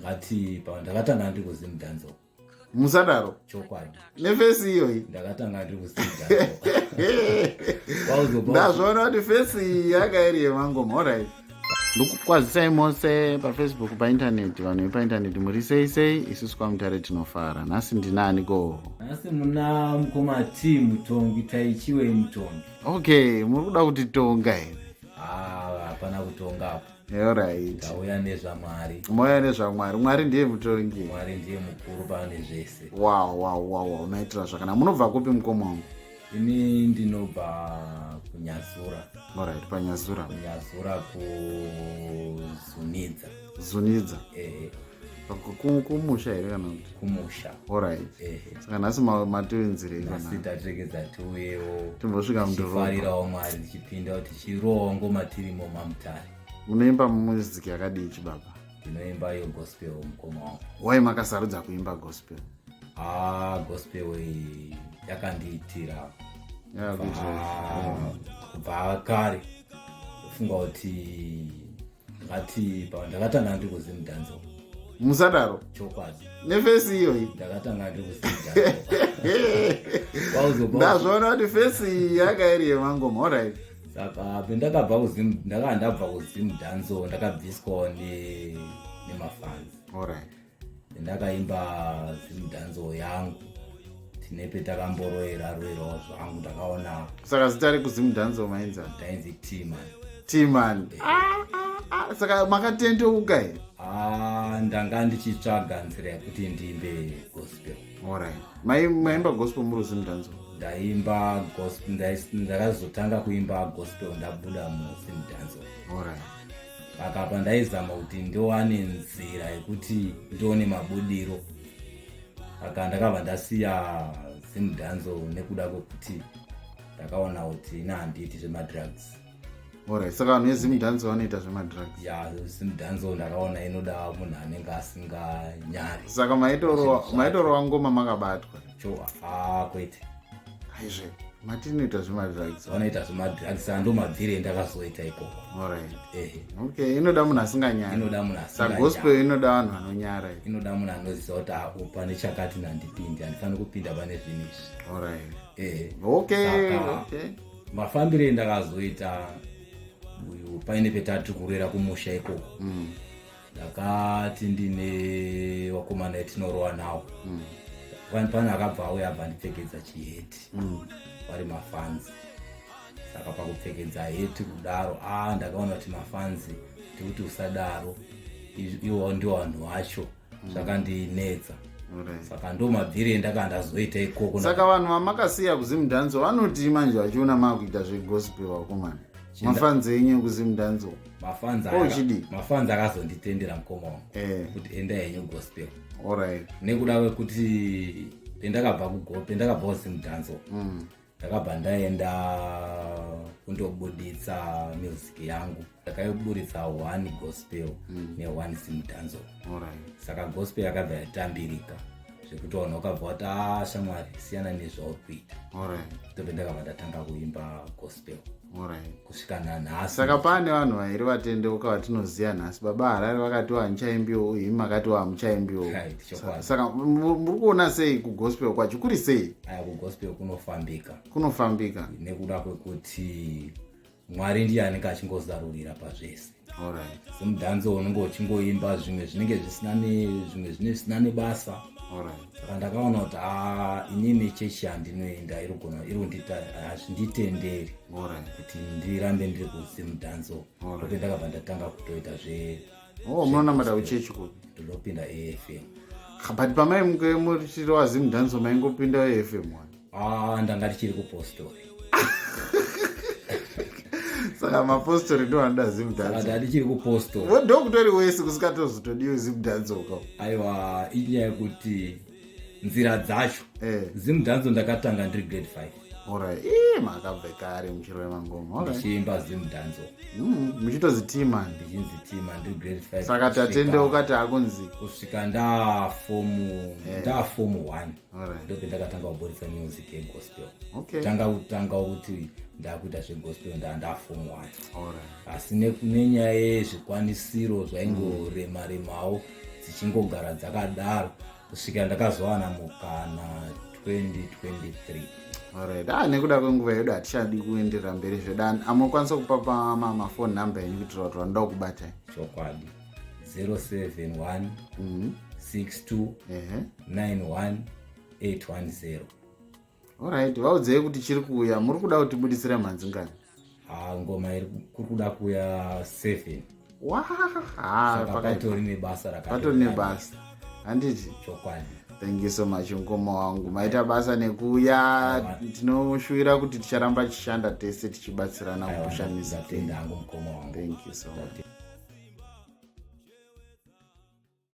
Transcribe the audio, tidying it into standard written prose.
Ndakati ndakatanga ndiri kuZimdancehall. Musadaro. Chokwadi. Neface iyoyi. Ndakatanga ndiri kuZimdancehall. Ndazviona kuti face iyi yanga iri yemangoma. Alright. Ndikukwazisai mose paFacebook, paintaneti, vanhu vepaintaneti, muri sei sei? Isusu kwaMutare tinofara. Nhasi ndinani ko? Nhasi muna mukoma T Mutongi, Taichiwei Mutongi. Okay, muri kuda kutitonga here? Ah, hapana kutonga apo. Alright. Tauya nezvaMwari. Mauya nezvaMwari. Mwari ndiye mutongi. Mwari ndiye mukuru pane zvese. Wow, unoitira zvakanaka. Munobva kupi, mukoma wangu? Ini ndinobva kuNyazura. Alright, paNyazura. KuNyazura, kuZunidza. Zunidza. Ehe. Kumusha here kana kuti? Kumusha. Alright. Ehe. Saka nhasi matiunzirei? Nhasi tatiregedza tiuyewo. Timbosvika mudhorobha. Tichifarirawo Mwari, tichipinda, tichirowawo ngoma tirimo maMutare. Munoimba music yakadii, chibaba? Ndinoimba iyo gospel, mukoma wangu. Wai makasarudza kuimba gospel? Ah, gospel iyi yakandiitira. Yakakuitira. Kubva kare ndofunga kuti ndakati ndakatanga ndiri kuZimdancehall. Musadaro. Chokwadi. Neface iyoyi. Ndakatanga ndiri kuZimdancehall. Ndazviona kuti face iyi yanga iri yemangoma. Alright. Saka pendakabva kuZim, ndakanga ndabva kuZimdancehall, ndakabviswawo nemafans. Ndakaimba Zimdancehall yangu, tine petakamboroera roerawo zvangu, ndakaona. Saka zita rekuZimdancehall mainzani? Ndainzi Tman. Tman. Saka makatendeuka here? Ah, ndanga ndichitsvaga nzira yekuti ndiimbe gospel. Alright. Maimba gospel muri kuZimdancehall? Ndaimba gospel, ndakazotanga kuimba gospel ndabuda muZimdancehall. Saka pandaizama kuti ndiwane nzira yekuti ndione mabudiro, saka ndakabva ndasiya Zimdancehall nekuda kwekuti ndakaona kuti ina handiiti zvemadrugs. Alright. Saka vanhu veZimdancehall vanoita zvemadrugs? Ya, Zimdancehall ndakaona inoda munhu anenge asinganyari. Saka maitorowa ngoma makabatwa? Cho, ah, kwete. Aizve, matinoita zvemadrugs. Vanoita zvemadrugs, ando mabvire endakazoita ikoko. Ehe. Okay, inoda munhu asinganyari. Inoda munhu Saka asinganyari. Gospel inoda vanhu vanonyara iyi. Inoda munhu anoziva kuti, ah, pane chakati nandipindi, handifaniri kupinda pane zvinhu izvi. Ehe. Mafambiro endakazoita uyu, paine petati kurera kumusha ikoko, ndakati ndine vakomana etinorowa nawo. Pane akabva auya, abva andipfekedza chiheti. Vari mafans. Saka pakupfekedza heti kudaro, a, ndakaona kuti mafans tikuti usadaro, iwo ndiwo vanhu vacho, zvakandinetsa. Saka ndo mabvire endaka ndazoita ikoko. Saka vanhu vamakasiya kuZimdancehall vanoti manje vachiona makuita zvegospel, vakomana, mafans enyu ekuZimdancehall? Mafans Oh, chidi. Mafans akazonditendera, mukoma wangu, kuti enda henyu gospel. Nekuda kwekuti pendakabva kuZimdancehall, ndakabva ndaenda kundobuditsa music yangu. Ndakaiburitsa one gospel neone Zimdancehall. Saka gospel yakabva yatambirika zvekuti vanhu vakabva vati, "A, shamwari, siyana nezvauri kuita." Tobe ndakabva ndatanga kuimba gospel kusvika nanhasi. Saka pane vanhu vairi vatendeuka vatinoziva nhasi. Baba Harare vakati hamuchaimbiwo, imi makati hamuchaimbiwo. Right, chokwadi. Saka muri kuona sei kugospel kwacho, kuri sei? Aya, kugospel kunofambika. Kunofambika. Nekuda kwekuti Mwari ndiye anenge achingozarurira pazvese. Zimdancehall unenge uchingoimba zvimwe zvinenge zvisina zvimwe zvinenge zvisina nebasa. Saka ndakaona kuti, a, inini chechi yandinoenda iri kugona iri kundita, hazvinditenderi kuti ndirambe ndiri kuZimdancehall. Ndope ndakabva ndatanga kutoita zve Oh, munonamata kuchechi kupi? Ndinopinda AFM. But pamai muchirova Zimdancehall maingopinda AFM one? Ah, ndanga ndichiri kupostori. Saka mapostori ndo anoda Saka Zimdancehall? ndanga ndichiri kupostori. Ndokutori wese kusikatozotodiwe Zimdancehall ka? Aiwa, inyaya yekuti nzira dzacho, Zimdancehall ndakatanga ndiri grade 5. Alright. Ii, makabve kare muchirova mangoma. Alright. Ndichiimba Zimdancehall. Muchitozi Tman? Ndichinzi Tman ndiri grade 5. Saka tatendeuka, taakunzi? Kusvika ndafomu 1, ndope ndakatanga kuburitsa music yegospel. Tanga kutanga kuti ndakuita zvegospel ndafomu 1. Asi nenyaya yezvikwanisiro zvaingorema remawo. Dzichingogara dzakadaro kusvikira ndakazowana mukana 2023. Alright. Ah, nekuda kwenguva yedu hatichadi kuenderera mberi zvedu. Amukwanisa kupa pamafone number yenyu kuitira kuti vanoda kukubatai? Chokwadi, 071 62 91 810. Alright, vaudzei kuti chiri kuuya. Muri kuda kutibudisira mhanzi ngani? Ah, ngoma iri kuri kuda kuuya 7. Saka patori nebasa. Patori nebasa, handiti? Chokwadi. Thank you so much, mukoma wangu. Maita basa nekuuya. Tinoshuwira kuti ticharamba tichishanda tese tichibatsirana kupusha music. Ndatenda hangu, mukoma wangu. Thank you so much.